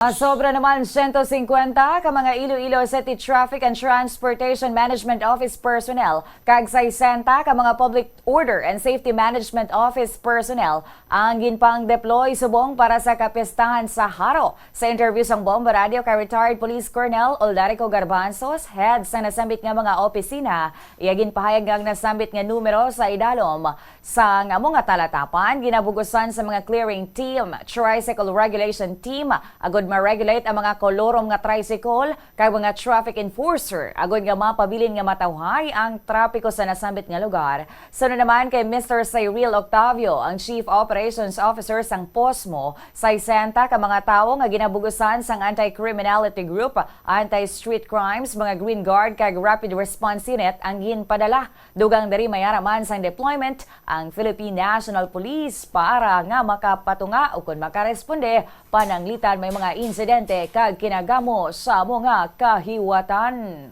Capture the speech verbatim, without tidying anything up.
Masobra naman siyento singkwenta ka mga Iloilo City Traffic and Transportation Management Office personnel kag sesenta ka mga Public Order and Safety Management Office personnel ang ginpang-deploy subong para sa kapistahan sa Jaro. Sa interview sang Bombo Radio kay retired Police Colonel Oldarico Garbanzos, head sa nasambit nga mga opisina, iya ginpahayag nga ang nasambit nga numero sa idalom sang amo nga talatapan ginabugusan sa mga clearing team, tricycle regulation team, agud ma-regulate ang mga kolorom nga tricycle, kag mga traffic enforcer, agud nga mapabilin nga matawhay ang trapiko sa nasambit nga lugar. Sunod naman kay Mister Cyril Octavio, ang Chief Operations Officer sang POSMO, sesenta ka mga tawo nga ginabugusan sang Anti-Criminality Group, Anti-Street Crimes, mga Green Guard, kag Rapid Response Unit ang ginpadala. Dugang diri may ara man sang deployment ang Philippine National Police para nga makapatunga ukon makaresponde pananglitan may mga insidente kag kinagamo sa amo nga kahiwatan.